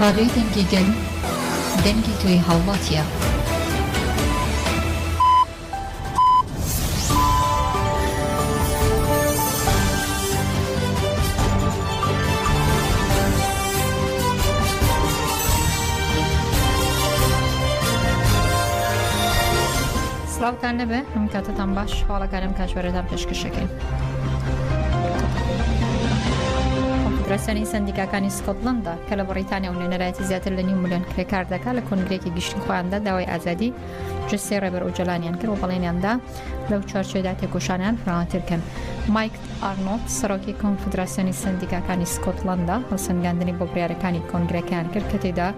ڕادیۆی دەنگی گەل، دەنگی تۆی هاوڵاتیە. سڵاوتان لەبێ هەم کاتتان باش هەواڵەکانم کاتژمێرەتان پێشکەشەکەین. کۆنفدراسیۆنی سەندیکاکانی سکۆتلەندا کە لە بەڕیتانیا و نوێنەرایەتی زیاتر لە نیو ملیۆن کرێکار دەکات لە کۆنگرێکی گشتی خۆیاندا داوای ئازادی جەستەی ڕێبەر ئۆجەلانیان کرد و بەڵێنیاندا لەو چوارچێوەدا تێکۆشانیان فراوانتر کەن. مایک ئارنۆڵد سەرۆکی کۆنفدراسیۆنی سەندیکاکانی سکۆتلەندا هەڵسەنگاندنی بۆ بڕیارەکانی کۆنگرەکەیان کرد کە تێیدا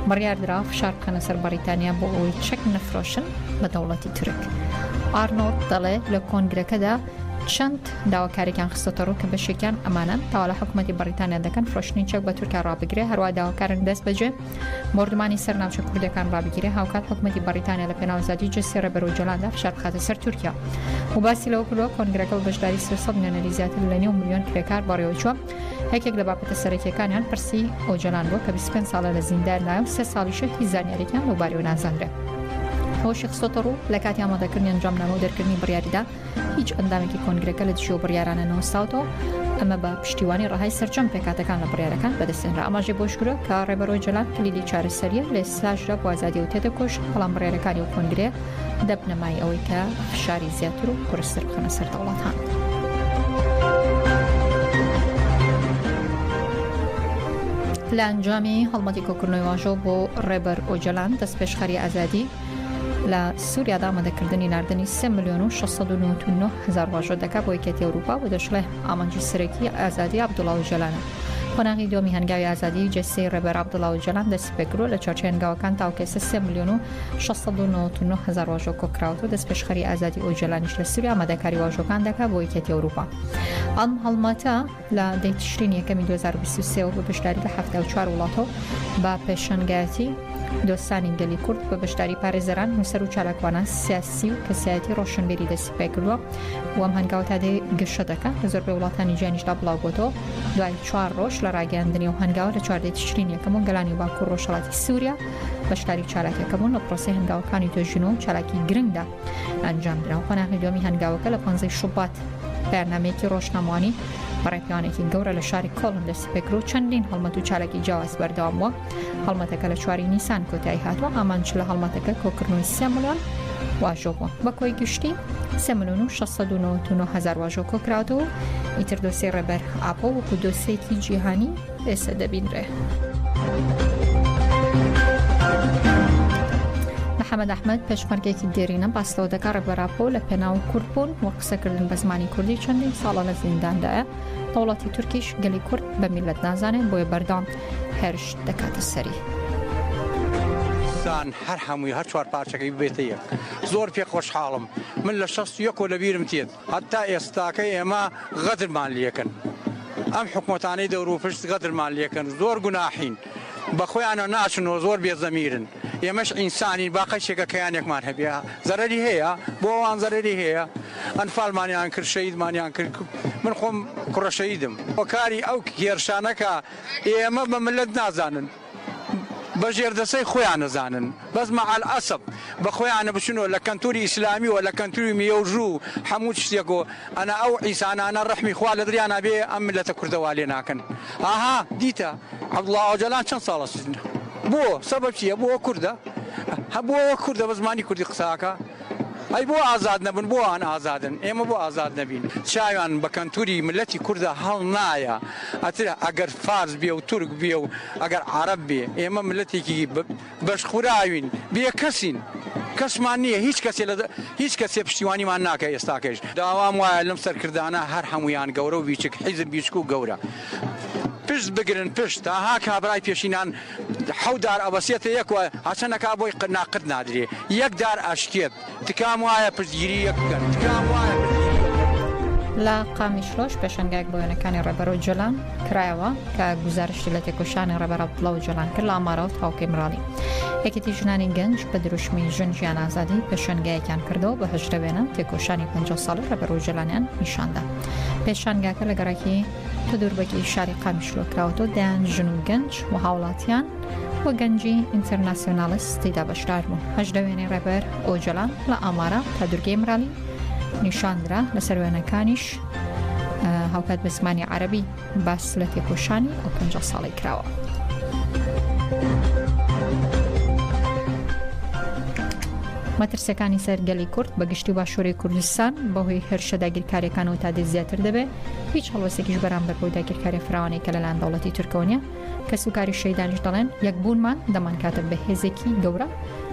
بڕیاردرا فشار بخەنە سەر بەڕیتانیا بۆ ئەوەی چەک نەفرۆشن بە دەوڵەتی تورک. ئارنۆڵد دەڵێ لە کۆنگرەکەدا چەند داواکارێکیان خستۆتە ڕوو کە بەشێکیان ئەمانەن داوا لە حکوومەتی بەڕیتانیا دەکەن فرۆشتنی چەک بە تورکیا ڕابگرێ هەروە داواکارن دەست بەجێ بۆردومانی سەر ناوچە کوردەکان ڕابگیرێ هاوکات حکوومەتی بەڕیتانیا لە پێناو ئازادی جەستەی ڕێبەر ئۆجەلاندا فشار بخاتە سەر تورکیا و باسی لەوە کردووە کۆنگرەکە بە بەشداری 300 نوێنەری زیاتر لە نێو ملیۆن کرێکار بەڕێوەچووە یەکێک لە بابەتە سەرەکیەکانیان پرسی ئۆجەلان بووە کە 25 ساڵە لە زینداندایە و سێ ساڵیشە هیچ زانیاریێکیان لەوبارەیەوە نازانرێ. ئەوەشی خستۆتە ڕوو، لە کاتی ئامادەکردنی ئەنجامنامە و دەرکردنی بڕیاریدا هیچ ئەندامێکی کۆنگرەکە لە دژی ئەو بڕیارانە نەوەستاوەتەوە، ئەمە بە پشتیوانی ڕەهای سەرجەم پێکهاتەکان لە بڕیارەکان بەدەستهێنرا. ئاماژەی بەوەشکردووە کە ڕێبەر ئۆجەلان کلیلی چارەسەرییە، لە ئێستاشدا بۆ ئازادی ئەو تێدەکۆشن، بەڵام بڕیارەکانی ئەو کۆنگرەیە دەبنە مایەی ئەوەی کە فشاری زیاتر و قورستر بخەنە سەر دەوڵەتان. لە ئەنجامی هەڵمەتی کۆکردنەوەی واژۆ بۆ ڕێبەر ئۆجەلان دەستپێشخەری ئازادی لە سووریادا ئامادەکردنی ناردنی 3 ملیۆن و 699 هزار واژۆ دەکات بۆ یەکێتی ئەوروپا و دەشڵێ ئامانجی سەرەکی ئازادی عەبدوڵا ئۆجەلانە. قۆناغی دووەمی هەنگاوی ئازادی جەستەی ڕێبەر عەبدوڵا ئۆجەلان دەستیپێکردووە لە چوارچێوەی هەنگاوەکان تاوەکو ئێستا 3 ملیۆن و 699 هەزار واژۆ کۆکراوەتەوە، دەستپێشخەری ئازادی ئۆجەلانیش لە سووریا ئامادەکاری واژۆکان دەکات بۆ یەکێتی ئەوروپا. ئەم هەڵمەتە لە دەی تشرینی یەکەمی 2023 وە بە بەشداری لە 74 وڵاتەوە بە پێشەنگایەتی دۆستانی گەلی کورد بە بەشداری پارێزەران، نووسەر و چالاکوانان سیاسی و کەسایەتی ڕۆشنبیری دەستی پێکردووە و ئەم هەنگاوە تا دێ گەشە دەکات لە زۆربەی وڵاتانی جیهانیشدا بڵاوبووەتەوە. دوای چوار ڕۆژ لە ڕاگەیاندنی ئەو هەنگاوە لە چواردەی تشرینی یەکەم و گەلانی باکوور ڕۆژهەڵاتی سووریا بەشداری چالاکیەکە بوون لە پرۆسەی هەنگاوەکانی توێژینەوە و چالاکی گرنگدا ئەنجامدرا و قۆناغی دووەمی هەنگاوەکە لە پانزەی شوبات بەیاننامەیەکی ڕۆژنامەوانی بە ڕێپێوانێکی گەورە لە شاری کۆڵن دەستی پێکرد و چەندین هەڵمەت و چالاکی جیاواز بەردەوام بووە هەڵمەتەکە لە چواری نیسان کۆتایی هاتووە ئامانج لە هەڵمەتەکە کۆکردنەوەی سێ ملیۆن واژۆ بووە بە کۆی گشتی سێ ملیۆن و 699 هەزار واژۆ کۆکراوەتەوە و ئیتر دۆسیەی ڕێبەر ئاپۆ وەکو دۆسیەکی جیهانی ئێستا دەبینرێ. محەممەد ئەحمەد پێشمەرگێکی دێرینە باس لەوە دەکا ڕێبەر ئاپۆ لە پێناو کوردبوون و قسەکردن بە زمانی کوردی چەندین ساڵە لە زینداندایە دەوڵەتی تورکیش گەلی کورد بە میللەت نازانێت بۆیە بەردەوام هێرش دەکاتە سەری. کوردستان هەر هەمووی هەر چوار پارچەکەی ببێتە یەک زۆر پێ خۆشحاڵم من لە 61 لە بیرم تێت هەتا ئێستاکە ئێمە غەدرمان لێکەن ئەم حکومەتانەی دەوروپشت غەدرمان لێکەن زۆر گوناحین بەخۆیانەوە ناچن و زۆر بێ زەمیرن ئێمەش ئینسانین با قەیچێکە کەیانێکمان هەبێ زەرەری هەیە بۆ ئەوان زەرەری هەیە ئەنفالمانیان کرد شەهیدمانیان کرد من خۆم کوڕە شەهیدم هۆکاری ئەو هێرشانەکە ئێمە بە ملت نازانن بە ژێردەسەی خۆیان ئەزانن بەس مع الاسف بە خۆیانە بچنەوە لە کەنتوری ئیسلامی و لە کەنتوری میەوژوو و حەموو شتێک و ئەنا ئەو عیسانانە ڕەحمی خوا لە دریانا بێ ئەم ملەتە کوردە وا لێ ناکەن ئاها دیتە عەبدوڵا ئۆجالان چەند ساڵە سجنە بۆ سەبەب چیە بۆ کوردە هە بۆ کوردە بە زمانی کوردی قسە ئەکا ئەی بۆ ئازاد نەبن بۆ ئەوان ئازادن ئێمە بۆ ئازاد نەبین چاویان بە کەنتوری ملەتی کوردا هەڵنایە ئەتر ئەگەر فارس بێ و تورک بێ و ئەگەر عەرەب بێ ئێمە ملەتێکی بەش خوراوین بێ کەسین کەسمان نییە هیچ کەسێ لە هیچ کەسێ پشتیوانیمان ناکە ئێستاکەیش داوام وایە لەم سەرکردانە هەر هەمویان گەورە و بیچک حیزب بیچک و گەورە پشت بگرن پشت ئاها کابرای پێشینان حەو دار ئەبەسێتە یەک و هەچەنەکا بۆی ناقت نادرێ یەک دار ئەشکێت تکام وایە پشتگیری یەک بکەن تکام وایە پشتگیری یەک بکەن. لە قامیشلۆش پێشەنگایەک بۆ وێنەکانی ڕێبەر ئۆجەلان کرایەوە کە گوزارشتی لە تێکۆشانی ڕێبەر عەبدوڵا ئۆجەلان کرد لە ئامارەوە تاوکەی مراڵی. یەکێتی ژنانی گەنج بە دروشمی ژن ژیان ئازادی پێشەنگایەکیان کردەوە بە 18 وێنە تێکۆشانی 50 ساڵی ڕێبەر ئۆجەلانیان نیشاندا. پێشانگاکە لە گەڕەکی تدوربەکی شاری قامیشلۆ کراوەتەوە دەیان ژن و گەنج و هاوڵاتیان و گەنجی ئینتەرناسیۆنالیست تێیدا بەشدار بوون. 18 وێنەی ڕێبەر ئۆجەلان لە ئامارا تا دورگەی ئیمرالی نیشاندرا، لەسەر وێنەکانیش هاوکات بە زمانی عەرەبی باس لە تێکۆشانی ئەو 50 ساڵەی کراوە. مەترسیەکانی سەر گەلی کورد بە گشتی و باشووری کوردستان بەهۆی هێرشە داگیرکاریەکانەوە تا دێت زیاتر دەبێت، هیچ هەڵوێستێکیش بەرامبەر بەو داگیرکاریە فراوانەی کە لەلایەن دەوڵەتی تورکەوە نیە، کەسوکاری شەهیدانیش دەڵێن یەکبوونمان دەمانکاتە بە هێزێکی گەورە،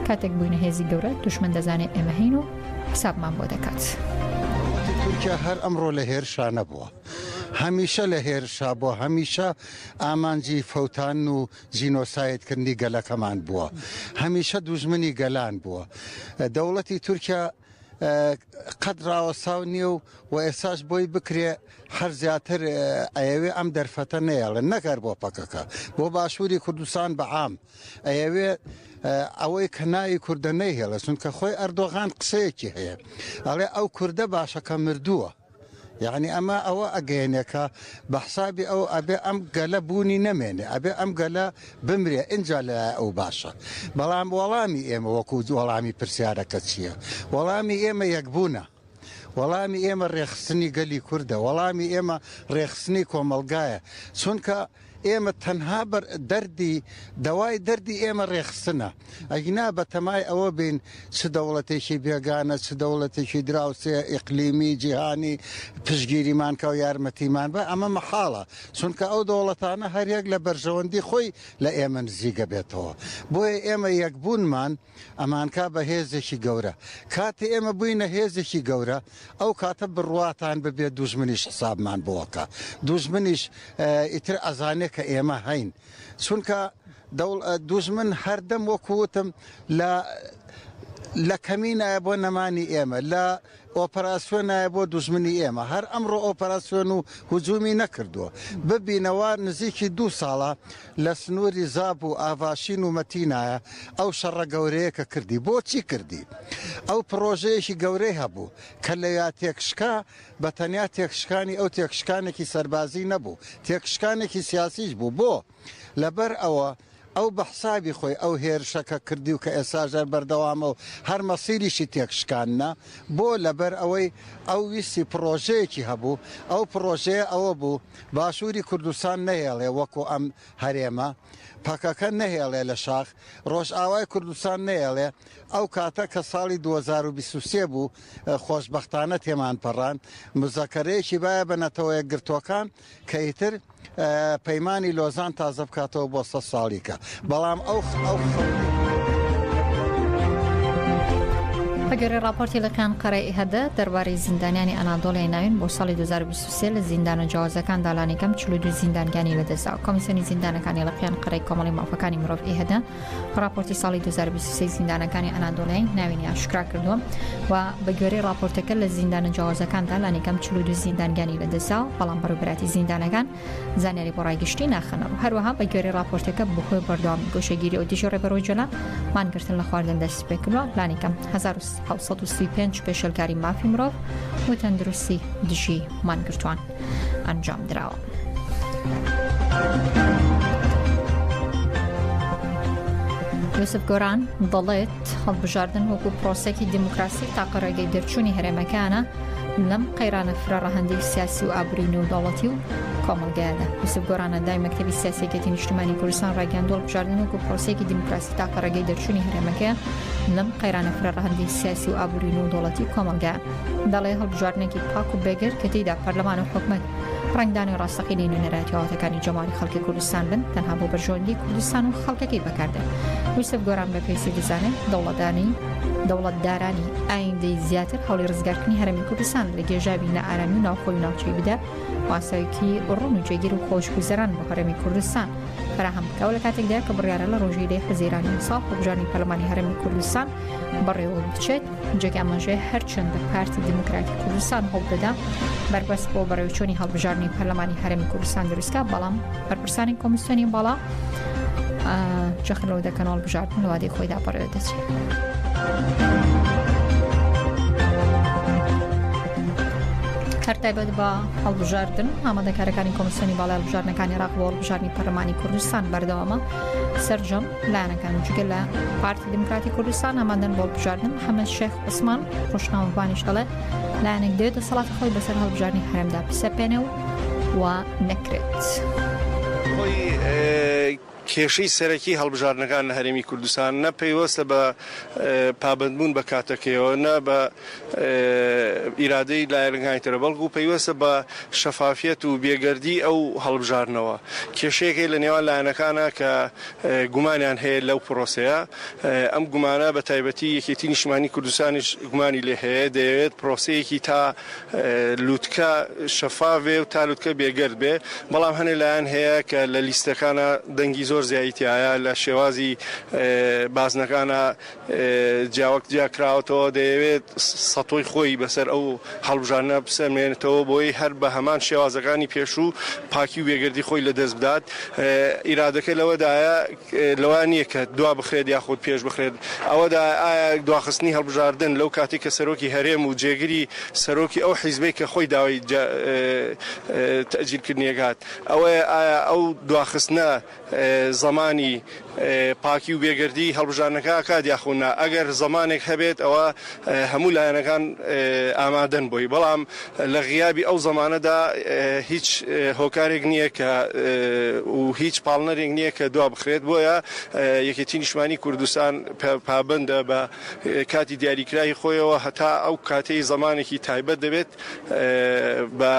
کاتێک بووینە هێزی گەورە دوژمن دەزانێت ئێمە هەین و حسابمان بۆ دەکات. دەوڵەتی تورکیا هەر ئەمڕۆ لە هێرشا نەبووە، هەمیشە لە هێرشا بووە، هەمیشە ئامانجی فەوتان و جینۆسایدکردنی گەلەکەمان بووە، هەمیشە دوژمنی گەلان بووە. دەوڵەتی تورکیا قەت ڕاوەستاو نییە و و ئێستاش بۆی بکرێ هەر زیاتر ئەیەوێ ئەم دەرفەتە نەیەڵێ نەک هەر بۆ پەکەکە بۆ باشووری کوردستان بە عام ئەیەوێ ئەوەی کە ناوی کوردە نەیهێڵێ چونکە خۆی ئەردۆغان قسەیەکی هەیە ئەڵێ ئەو کوردە باشە کە مردووە یعنی ئەمە ئەوە ئەگەیەنێ کە بە حسابی ئەو ئەبێ ئەم گەلە بوونی نەمێنێ ئەبێ ئەم گەلە بمرێ ئینجا لەلای ئەو باشە بەڵام وەڵامی ئێمە وەکو وەڵامی پرسیارەکە چییە وەڵامی ئێمە یەکبوونە وەڵامی ئێمە ڕێکخستنی گەلی کوردە، وەڵامی ئێمە ڕێکخستنی کۆمەڵگایە، چونکە ئێمە تەنها بەر دەردی دەوای دەردی ئێمە ڕێکخستنە، ئەگینا بەتەمای ئەوە بین چ دەوڵەتێکی بێگانە، چ دەوڵەتێکی دراوسێ، ئیقلیمی، جیهانی پشتگیریمان کا و یارمەتیمان با، ئەمە مەحاڵە، چونکە ئەو دەوڵەتانە هەریەک لە بەرژەوەندی خۆی لە ئێمە نزیک ئەبێتەوە، بۆیە ئێمە یەکبوونمان ئەمانکا بە هێزێکی گەورە. کاتێ ئێمە بووینە هێزێکی گەورە، ئەو کاتە بڕواتان ببێ دوژمنیش حسابمان بۆ ئەکا. دوژمنیش ئیتر ئەزانێ کە ئێمە هەین. چونکە دوژمن هەردەم وەکو وتم لە لە کەمینایە بۆ نەمانی ئێمە، لە ئۆپەراسیۆنایە بۆ دوژمنی ئێمە. هەر ئەمڕۆ ئۆپەراسیۆن و هجومی نەکردووە. ببینەوە نزیکی دوو ساڵە لە سنووری زاپ و ئاڤاشین و مەتینایە ئەو شەڕە گەورەیە کە کردی. بۆچی کردی؟ ئەو پڕۆژەیەکی گەورەی هەبوو کە لەویا تێکشکا، بە تەنیا تێکشکانی ئەو تێکشکانێکی سەربازی نەبوو، تێکشکانێکی سیاسیش بوو. بۆ؟ لەبەر ئەوە ئەو بە حسابی خۆی ئەو هێرشە کە کردی و کە ئێستاش هەر بەردەوامە و هەر مەسیریشی تێکشکاندنە، بۆ؟ لەبەر ئەوەی ئەو ویستی پڕۆژەیەکی هەبوو، ئەو پڕۆژەیە ئەوە بوو باشووری کوردستان نەهێڵێ وەکو ئەم هەرێمە، پەکەکە نەهێڵێ لە شاخ، ڕۆژئاوای کوردستان نەیەڵێ، ئەو کاتە کە ساڵی 2023 بوو خۆشبەختانە تێمان پەڕاند، مزەکەرەیەکی بایە بە نەتەوەیەکگرتووەکان کە ئیتر پەیمانی لۆزان تازە بکاتەوە بۆ سە ساڵیکە بەڵام ئەو ئەو بەگوێرەی ڕاپۆرتی لقی ئەنقەرەی ئیهەدە دەربارەی زیندانیانی ئەنادۆڵیای ناوین بۆ ساڵی 2023 لە زیندانە جیاوازەکاندا لانیکەم 42 زیندان گیانی لەدەستداوە. کۆمیسیۆنی زیندانەکانی لقی ئەنقەرەی کۆمەڵی مافەکانی مرۆڤ ئیهەدە ڕاپۆرتی ساڵی 2023 زیندانەکانی ئەنادۆڵیای ناوینی ئاشکرا کردووە و بە گوێرەی ڕاپۆرتەکە لە زیندانە جیاوازەکاندا لانیکەم 42 زیندان گیانی لەدەستداوە بەڵام بەڕێوەبەرایەتی زیندانەکان زانیاری بۆ ڕای گشتی ناخەنەڕوو. هەروەها بە گوێرەی ڕاپۆرتەکە بەهۆی بەردەوامی گۆشەگیری ئەو دژی ڕێبەر ئۆجەلان مانگرتن لە خواردن دەستیپێکردووە، لانیکەم 1735 پێشێلکاری مافی مرۆڤ و تەندروستی دژی مانگرتووان ئەنجام دراوە. یوسف گۆران دەڵێت هەڵبژاردن وەکو پرۆسێکی دیموکراسی تاقە ڕێگەی دەرچوونی هەرێمەکانە لەم قەیرانە فرە ڕەهەندی سیاسی و ئابووری نێودەوڵەتی و کۆمەڵگایەدا. یوسف گۆران ئەندامی مەکتەبی سیاسی یەکێتی نیشتیمانی کوردستان ڕایگەیاندووە هەڵبژاردن وەکو پرۆسەیەکی دیموکراسی تاقە ڕێگەی دەرچوونی هەرێمەکەیە لەم قەیرانە فرە ڕەهەندی سیاسی و ئابووری نێودەوڵەتی و کۆمەڵگایە. دەڵێ هەڵبژاردنێکی پاک و بێگەرد کە تێیدا پەرلەمان و حکومەت ڕەنگدانەوەی ڕاستەقینەی نوێنەرایەتی ئاواتەکانی جەماوەری خەڵکی کوردستان بن تەنها بۆ بەرژەوەندی کوردستان و خەڵکەکەی بەکاردێن. یوسف گۆران بە پێویستی دەزانێت دەوڵەتدانی دەوڵەتدارانی ئایندەی زیاتر هەوڵی ڕزگارکردنی هەرێمی کوردستان لە گێژاوی نائارامی و ناوخۆی و ناوچەی بدە و ئاسایشی ڕوون و جێگیر و خۆشگوزەران بۆ هەرێمی کوردستان. فراهەم بکەوە لە کاتێکدا کە بڕیارە لە ڕۆژی دەی حزیرانی ئەمساڵ هەڵبژاردنی پەرلەمانی هەرێمی کوردستان بەڕێوە بچێت. جێگای ئاماژەیە هەرچەندە پارتی دیموکراتی کوردستان هەوڵدەدا بەربەست بۆ بەڕێوەچوونی هەڵبژاردنی پەرلەمانی هەرێمی کوردستان دروستکا بەڵام بەرپرسانی کۆمیسیۆنی باڵا جەخت لەوە دەکەن هەڵبژاردن لە وادەی خۆیدا بەڕێوە دەچێت. هەر تایبەت بە هەڵبژاردن ئامادەکارەکانی کۆمیسیۆنی باڵای هەڵبژاردنەکانی عێراق بۆ هەڵبژاردنی پەرلەمانی کوردستان بەردەوامە سەرجەم لایەنەکان جگە لە پارتی دیموکراتی کوردستان ئامادەن بۆ هەڵبژاردن محەممەد شێخ عوسمان ڕۆژنامەڤانیش دەڵێ لایەنێک دەوێت دەسەڵاتی خۆی بەسەر هەڵبژاردنی هەرێمدا بسەپێنێ و وا نەکرێت. کێشەی سەرەکی هەڵبژاردنەکان لە هەرێمی کوردستان نە پەیوەستە بە پابەندبوون بە کاتەکەیەوە نە بە ئیرادەی لایەنەکانی ترە، بەڵکو پەیوەستە بە شەفافیەت و بێگەردی ئەو هەڵبژاردنەوە. کێشەیەک هەیە لە نێوان لایەنەکانە کە گومانیان هەیە لەو پرۆسەیە، ئەم گومانە بە تایبەتی یەکێتی نیشتمانی کوردستانیش گومانی لێ هەیە، دەیەوێت پرۆسەیەکی تا لوتکە شەفاف بێ و تا لوتکە بێگەرد بێ، بەڵام هەنێ لایەن هەیە کە لە لیستەکانا دەنگی زۆر زیایی تیایە، لە شێوازی بازنەکانا جیاوەک جیا کراوەتەوە، دەیەوێت سەتۆی خۆی بەسەر ئەو هەڵبژاردنە بسەلمێنێتەوە بۆی هەر بە هەمان شێوازەکانی پێشوو پاکی و بێگەردی خۆی لەدەست بدات. ئیرادەکە لەوەدایە لەوە نییە کە دوا بخرێت یاخود پێش بخرێت، ئەوەدایە ئایا دواخستنی هەڵبژاردن لەو کاتەی کە سەرۆکی هەرێم و جێگری سەرۆکی ئەو حیزبەی کە خۆی داوای تەئجیلکردنی ئەکات ئەوەیە ئایا ئەو دواخستنە زەمانی پاکی و بێگەردی هەڵبژاردنەکە ئەکات یاخود نا، ئەگەر زەمانێک هەبێت ئەوە هەموو لایەنەکان ئامادەن بۆی، بەڵام لە غیابی ئەو زەمانەدا هیچ هۆکارێک نییە کە و هیچ پاڵنەرێک نییە کە دوا بخرێت، بۆیە یەکێتی نیشتمانی کوردستان پابەندە بە کاتی دیاریکراوی خۆیەوە هەتا ئەو کاتەی زەمانێکی تایبەت دەبێت بە.